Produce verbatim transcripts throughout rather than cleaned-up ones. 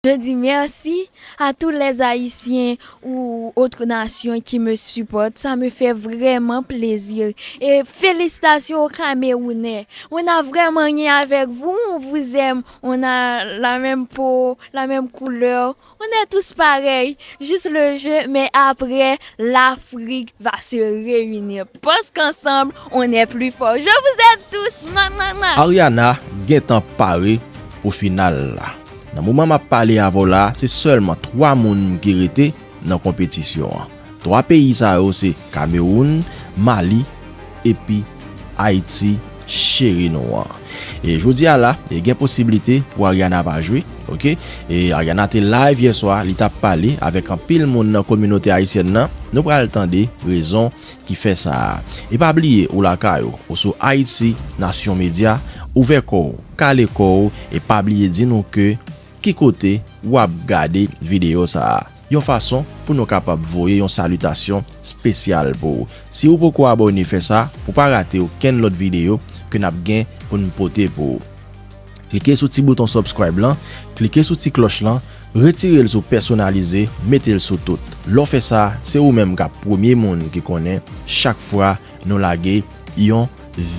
Je dis merci à tous les Haïtiens ou autres nations qui me supportent. Ça me fait vraiment plaisir. Et félicitations aux Camerounais. On a vraiment rien avec vous. On vous aime. On a la même peau, la même couleur. On est tous pareils. Juste le jeu, mais après, l'Afrique va se réunir. Parce qu'ensemble, on est plus fort. Je vous aime tous. Mouah, mouah, mouah. Ariana gentan pare pou final la. Nan moman m ap pale avè w la, se sèlman twa moun ki rete nan konpetisyon an. Twa peyi sa yo se Kamewoun, Mali, epi Ayiti cheri nou an. E jodi a la, e gen posiblite pou Ariana pa jwe, oke? E Ariana te live yè swa, li t ap pale avèk anpil moun nan kominote ayisyèn nan. Nou pral tande rezon ki fè sa a. E pa bliye, ou lakay ou, ou sou Ayiti Nasyon Medya, ouvè kò w, kale kò w, e pa bliye di nou ke ki kote w ap gade videyo sa a. Yon fason pou nou kapab voye yon salitasyon espesyal pou ou. Si ou poko abòne, fè sa pou pa rate okenn lòt videyo ke n ap gen pou n pote pou ou. Klike sou ti bouton subscribe lan, klike sou ti klòch lan, retire l sou pèsonalize, mete l sou tout. Lè w fè sa, se ou menm k ap premye moun ki konnen chak fwa nou lage yon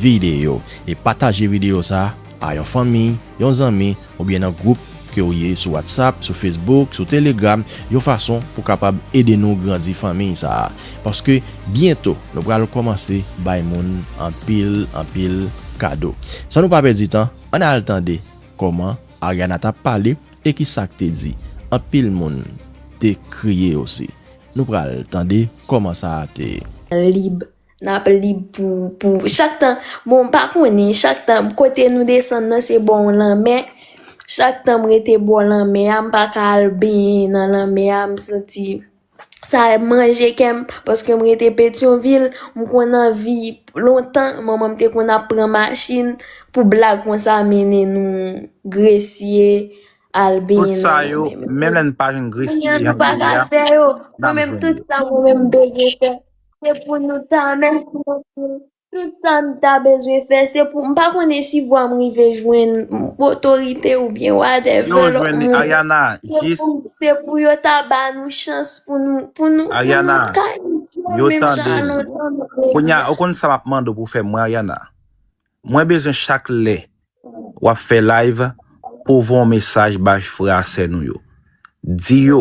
videyo. E pataje videyo sa a yon fanmi, yon zanmi, oubyen nan gwoup ke w ye sou WhatsApp, sou Facebook, sou Telegram, yon fason pou kapab ede nou grandi fanmi sa a. Paske byento, nou pral kòmanse bay moun anpil, anpil kado. San nou pa pèdi tan, ann al tande kòman Ariana t ap pale e ki sa k te di. Anpil moun te kriye osi. Nou pral tande kòman sa a te ye. Lib. N ap lib pou, pou chak tan. Bon, m pa konnen, chak tan, kote nou desann nan, se bò yon lanmè. Chak tan m rete bò lanmè a, m pa ka al benyen nan lanmè a, m santi sa manje kè m, paske m rete Petyonvil, m konn anvi, lontan, manman m te konn ap pran machin pou blag konsa mennen nou Gresye, al benyen nan lanmè. Tout sa yo, menm lè n pa jwenn Gresye, nou pa ka fè yo. Mwen menm, tout sa mwen menm m bezwen fè, se pou nou ta, mèsi anpil. Tout sa m ta bezwen fè, se pou, m pa konnen si vwa m rive jwenn otorite oubyen whatever lòt moun. Ariana, se pou, se pou yo ta ba nou chans pou nou, pou nou, pou nou ka enjoy menm jan lontan nou te. Kounye a, ou konn sa m ap mande w pou w fè mwen, Ariana? Mwen bezwen chak lè w ap fè live pou w voye yon mesaj bay frè a sè nou yo. Di yo,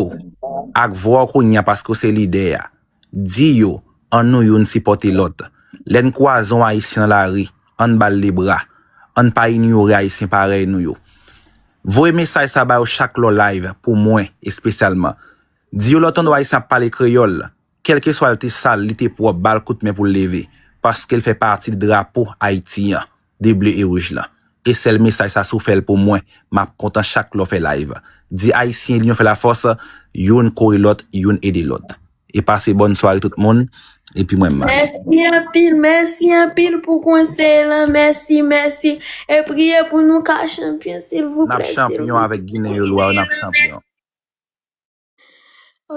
ak vwa w kounye a paske w se lidè a, di yo, ann nou youn sipòte lòt. Lè n kwaze yon Ayisyen nan lari, ann ba l lebra. Ann pa inyore Ayisyen parèy nou yo. Voye mesaj sa ba yo chak lè w live, pou mwen, espesyalman. Di yo lè w tande yon Ayisyen ap pale kreyòl, kèlkeswa l te sal, li te pwòp, ba l kout men pou l leve, paske l fè pati de drapo Ayiti an, de ble e wouj lan. E sèl mesaj sa, si w fè l pou mwen, m ap kontan chak lè w fè live. Di Ayisyen, linyon fè lafòs, youn kore lòt, youn ede lòt. E pase bòn sware tout moun, epi mwen m ale. Mèsi anpil, mèsi anpil pou konsèy lan, mèsi, mèsi. E priye pou nou ka chanpyon, silvouplè, silvouplè. N ap chanpyon avèk Ginen yo, lwa yo, n ap chanpyon.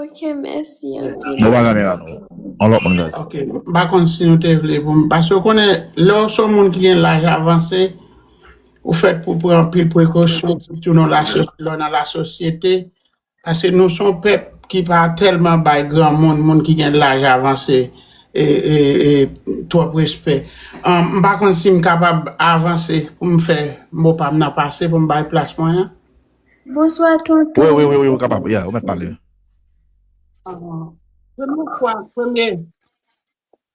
Ok, mèsi anpil. Nou pa kamera nou. On lòt moun gade. Ok, m pa konn si nou te vle pou m, paske w konnen, lè w se yon moun ki gen laj avanse, ou fèt pou pran anpil prekosyon, sitou nan lasosyete, lè w nan lasosyete, paske nou se yon pèp ki pa tèlman bay granmoun, moun ki gen laj avanse, e, e, e, twòp respè. Ahn, m pa konn si m kapab avanse pou m fè mo pa m nan pase, pou m bay plas mwen an. Bonswa, tonton. Wi, wi, wi, wi, ou kapab. Yeah, ou mèt pale. Ah, premye fwa, premye,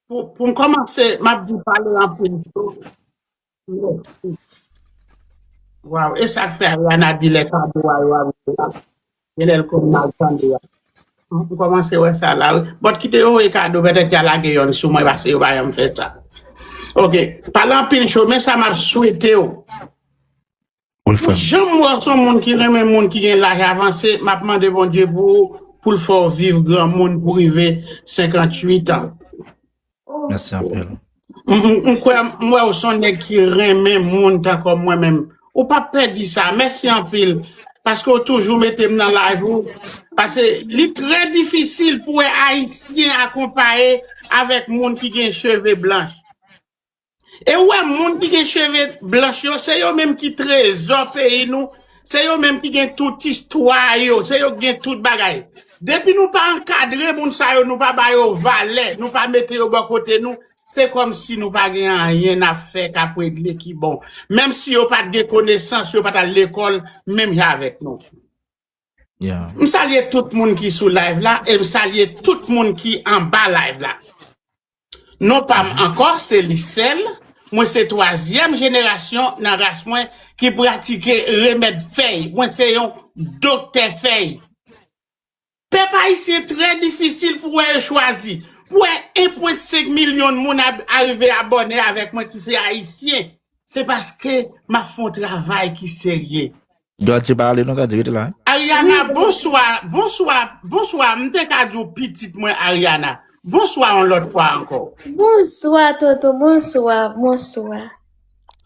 pou, pou m kòmanse, m ap di pale anpil. Waw, e sa k fè Ariana di lè kado a yo ap vin la. Genlè l konn mal tande a. M kòmanse wè sa la, wi. Bòt kite yo voye kado, pètèt y a lage yonn sou mwen, paske yo pa janm fè sa. Ok, pale anpil cho, men sa m ap swete w. Wi, frè m. Jan m wè w se yon moun ki renmen moun ki gen laj avanse, m ap mande Bondye pou ou, pou l fè w viv granmoun pou rive senkanntuit an. Mèsi anpil. M, m, m kwè, m wè w se yon nèg ki renmen moun tankou mwen menm. Ou p ap pèdi sa. Mèsi anpil. Paske w toujou mete m nan live ou. Paske li trè difisil pou wè Ayisyen akonpaye avèk moun ki gen cheve blanch. E ou wè moun ki gen cheve blanch yo, se yo menm ki trezò peyi nou, Se yo menm ki gen tout istwa yo, se yo ki gen tout bagay. Depi nou pa ankadre moun sa yo, nou pa ba yo valè, nou pa mete yo bò kote nou, se kòmsi nou pa gen anyen n ap fè k ap regle ki bon. Menm si yo pa t gen konesans, yo pa t al lekòl, menm jan avèk nou. M salye tout moun ki sou live la e m salye tout moun ki anba live la. Non pa m ankò, se Lisèl. Mwen se twazyèm jenerasyon nan ras mwen ki pratike remèd fèy. Mwen se yon doktè fèy. Pèp ayisyen trè difisil pou wè yo chwazi. Pou wè en pwen senk milyon moun a- arive abòne avèk mwen ki se ayisyen, se paske m ap fè yon travay ki serye. Gadye pa ale non, Gadye rete la. Ariana, bonswa, bonswa, bonswa. M te ka di w pitit mwen Ariana. Bonswa yon lòt fwa ankò. Bonswa, Toto, bonswa, bonswa.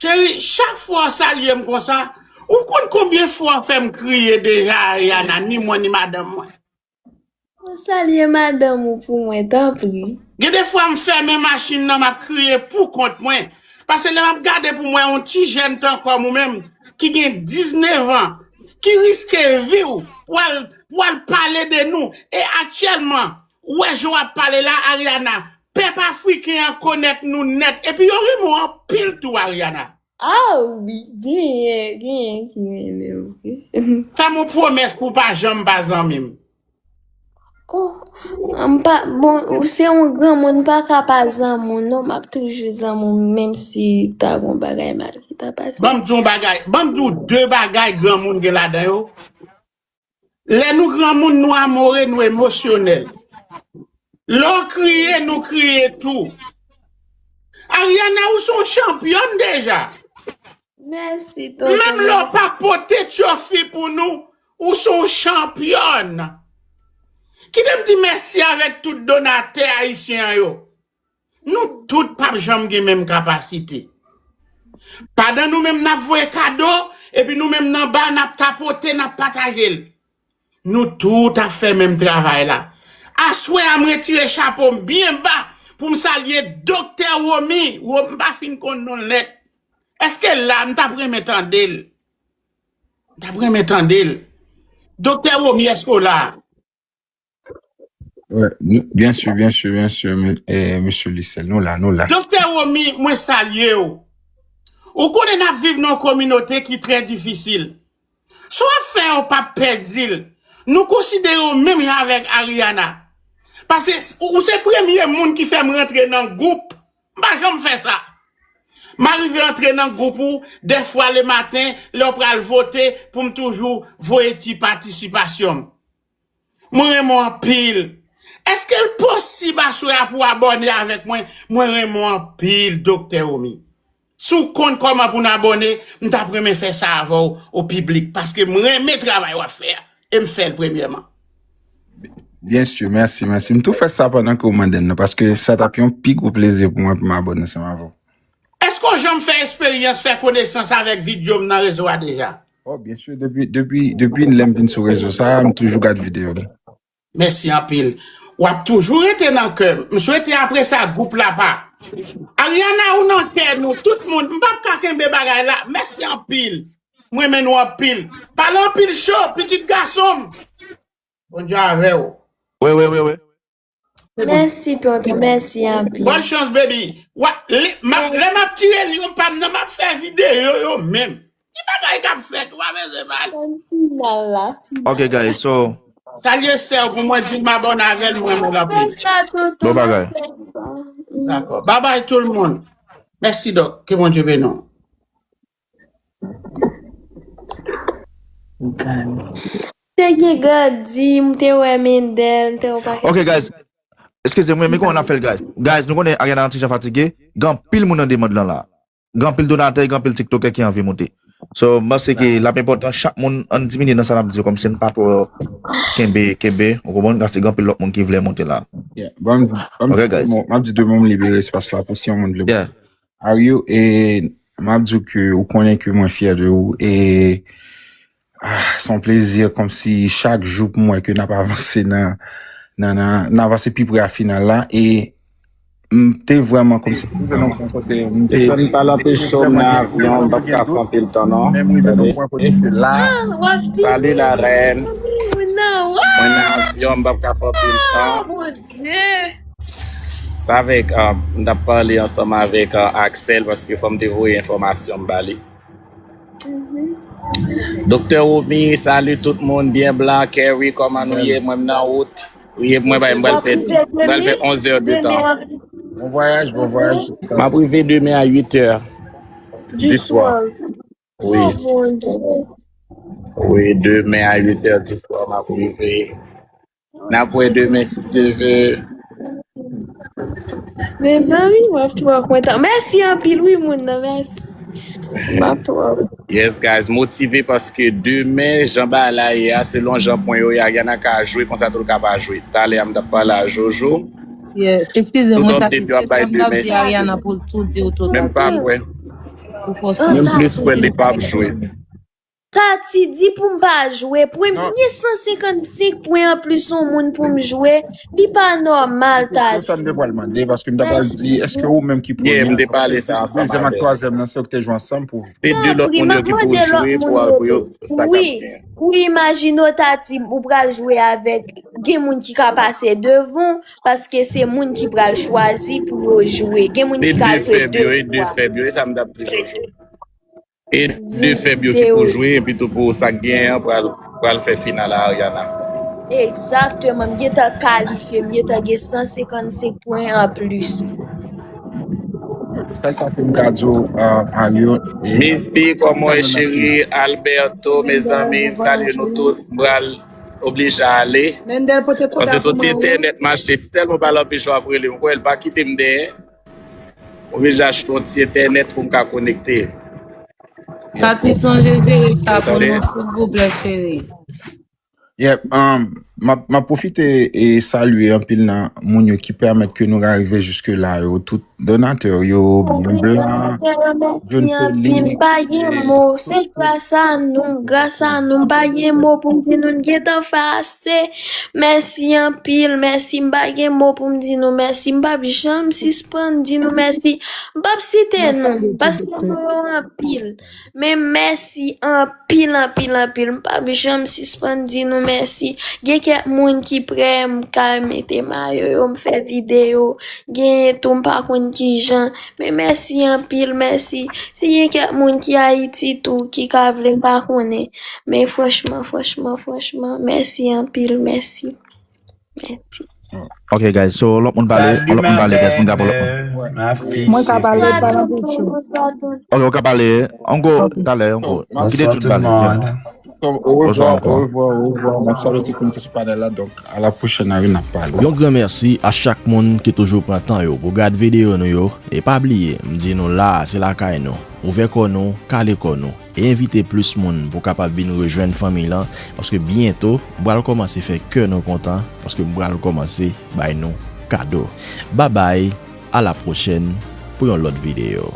Cheri, chak fwa w salye m konsa, ou konn konbyen fwa w fè m kriye deja, Ariana, ni mwen, ni madanm mwen? Ou salye madanm ou pou mwen, tanpri. Gen de fwa m fèmen machin nan, m ap kriye pou kont mwen. Paske lè m ap gade pou mwen, yon ti jèn tan kòm ou menm, ki gen diznèf an, ki riske vi w, pou al, pou al pale de nou. E aktyèlman, ou wè jan w ap pale la, Ariana, pèp afriken an konèt nou nèt. Epi yo renmen w anpil tou, Ariana. Ah wi, genyen, genyen ki renmen m, wi. Fè m yon pwomès pou w pa janm pa zanmi m. Oh, m pa, bon, ou se yon granmoun, m pa ka pa zanmi w, non, m ap toujou zanmi w, menm si ta gon bagay mal ki ta pase. Ban m di w yon bagay, ban m di w de bagay granmoun gen ladan yo. Lè nou granmoun, nou amore, nou emosyonèl. Lè w kriye, nou kriye tou. Ariana, ou se yon chanpyòn deja. Mèsi, tonton. Menm lè w pa pote twofi pou nou, ou se yon chanpyòn. Kite m di mèsi avèk tout donatè ayisyen an yo. Nou tout p ap janm gen menm kapasite. Pandan nou menm n ap voye kado, epi nou menm nan ba n ap tapote, n ap pataje l. Nou tout ap fè menm travay la. Aswè a, m retire chapo m byen ba pou m salye Doktè Romy. Wo-, m pa fin konn non l nèt. Èske l la? M t ap renmen tande l. M t ap renmen tande l. Doktè Romy, èske w la? Wi, nou, byen si, byen si, byen si, men, eh, mesye Lisèl, nou la, nou la. Doktè Romy, mwen salye w. Ou konnen n ap viv nan yon kominote ki trè difisil. Sa w ap fè yo p ap pèdi l. Nou konsidere w menm jan avèk Ariana. Paske s- ou se premye moun ki fè m rantre nan gwoup. M pa janm fè sa. M arive antre nan gwoup ou dèfwa lematen lè w pral vote pou m toujou voye ti patisipasyon m. Mwen renmen w anpil. Èske l posib aswè a pou w abòne avèk mwen? Mwen renmen w anpil, Doktè Romy. Si w konn kòman pou n abòne, m t ap renmen fè sa avè w o piblik, paske m renmen travay w ap fè a, e m fè l premyèman. Byen si, mèsi, mèsi. M tou fè sa pandan ke w mande m nan, paske sa t ap yon pi gwo plezi pou mwen pou m abòne ansanm avè w. Èske w janm fè esperyans fè konesans avèk videyo m nan rezo a deja? Oh, byen si, depi, depi, depi lè m vin sou rezo sa a, m toujou gad videyo w. Mèsi anpil. W ap toujou rete nan kè m. M swete apre sa gwoup la pa. Ariana, ou nan kè nou. Tout moun, m p ap ka kenbe bagay la. Mèsi anpil. M renmen nou anpil. Pale anpil cho, pitit gason m. Bondye avè w. Wi, wi, wi, wi. Mèsi, tonton. Mèsi anpil. Bòn chans, baby. Wa, li, m ap, lè m ap tire lyon pa m nan, m ap fè videyo yo menm. Ki bagay k ap fèt? Ou pa bezwen pale. Fòn final la. Ok, guys, so. Salye sè w pou mwen, di l m abòne avè l, m renmen l anpil. Fè sa, tonton. Bon bagay. Dakò. Babay tout moun. Mèsi, Dòk. Ke Bondye beni w. Te gen Gandhi, m te wè Mendel, m te wè yon pakèt. Ok, guys. Eskize mwen, men kòman n ap fè l, guys? Guys, nou konnen Ariana yon ti jan fatige. Gen anpil moun nan demand lan la. Gen anpil donatè, gen anpil tiktokè ki anvi moute. So, m panse ke l ap enpòtan chak moun, ann diminye nan sa n ap di yo, kòmsi n pa twò kenbe, kenbe, ou konprann, paske gen anpil lòt moun ki vle moute la. Yeah, bon, bon, Ok, guys. Bon, m ap di de mo, m libere espas la pou si yon moun vle moute. Yeah. Ariou, e m ap di w ke ou konnen ke mwen fyè de ou, e ah, se yon plezi kòmsi chak jou pou m wè ke n ap avanse nan, nan, nan, n avanse pi pre a final la, e m te vrèman kòmsi m te nan yon kote, m te. E sa n pa l anpeche w nan avyon, m p ap ka fè anpil tan, non. Tande. Salut la reine. Mwen nan avyon, m p ap ka fè anpil tan. Sa avèk, uh, m t ap pale ansanm avèk, uh, Axel, paske fò m te voye enfòmasyon m ba li. Doktè Romy, salut tout moun, byen blan, Kerry, kòman nou ye? Mwen m nan wout. Wi, mwen bay, m pral fè, m pral fè onz heures de temps. Bon voyage, bon voyage. M ap rive demen a uit heures du soir. Wi. Wi, demen a uit heures du soir, m ap rive. N ap wè demen si Dye vle. Mezanmi, w ap twò kontan. Mèsi anpil, wi, moun nan, mèsi. Nan twò. Yes, guys, motive paske demen, jan bagay la ye a, selon jan pwen yo ye, Ariana ka jwe, konsa tou l ka pa jwe. Talè a, m t ap pale a Jojo. Yes, eskize mwen, Tati, se sa m t ap di Ariana pou l tou di w tout. Menm pa kwè. Pou fòs. Menm plis kwè li p ap jwe. Tati di pou m pa jwe. Premye san senkannsenk pwen anplis yon moun pou m jwe, li pa nòmal, Tati. Se sa m te pral mande, paske m ta pral di, èske ou menm ki premye, dezyèm ak twazyèm nan, se yo ki te jwe ansanm pou jwe? Se de lòt moun yo ki pou jwe pou al pou yo, sa k ap gen. Wi, imajine w, Tati, ou pral jwe avèk, gen moun ki ka pase devan w, paske se moun ki pral chwazi pou yo jwe. Gen moun ki ka jwe de fwa. E de fèb yo, e de fèb yo, e sa m t ap di Jojo. E de fèb yo ki pou jwe, epi tou pou sa k genyen an pral, pral fè final a Ariana. Egzakteman, m gentan kalifye, m gentan gen san senkannsenk pwen anplis. Sèl sa ke m ka di w, uh, Mario, e Miss B, kòman w ye, cheri? Alberto, mezanmi, m salye nou tout, m pral oblije ale. Paske se yon ti entènèt m achte, si tèlman w pa la anpeche w ap rele m, kwè l pa kite m dèyè. Oblije achte yon ti entènèt pou m ka konekte. Tati, sonje jere sa pou nou, silvouplè, cheri. Yep, um, m ap, m ap pwofite e salye anpil nan moun yo ki pèmèt ke nou rive jiske la yo, tout donatè yo, Blan, John Felix, pa gen mo, se gras a nou, gras a nou, pa gen mo pou m di nou, n gentan fè ase. Mèsi anpil, mèsi, m pa gen mo pou m di nou mèsi, m p ap janm sispann di nou mèsi, m p ap site non, paske non yo anpil, men mèsi anpil, anpil, anpil, m p ap janm sispann di nou mèsi. Gen kèk moun ki prè, m ka mete mayo yo, m fè videyo, genyen tou, m pa konn kijan, men mèsi anpil, mèsi. Si gen kèk moun ki Ayiti tou, ki ka vle, m pa konnen. Men franchman, franchman, franchman, mèsi anpil, mèsi. Mèsi. Ok, guys, so, lòt moun pale, lòt moun pale, guys, moun ka pale, lòt moun. Mwen ka pale, pale anpil tou. Ok, ou ka pale, ango, talè, ango. Kite tout pale. Bonswa tout moun. Bonswa ankò. Orevwa, orevwa, orevwa. M ap salye tout moun ki sou panèl la, donk, a la pwochèn, n ap pale. Yon gran mèsi a chak moun ki toujou pran tan yo pou gad videyo nou yo. E pa bliye, m di nou la, se lakay nou. Ouvè kò nou, kale kò nou, e envite plis moun pou kapab vin rejwenn fanmi lan, paske byento, m pral kòmanse fè kè nou kontan, paske m pral kòmanse bay nou kado. Babay, a la pwochèn pou yon lòt videyo.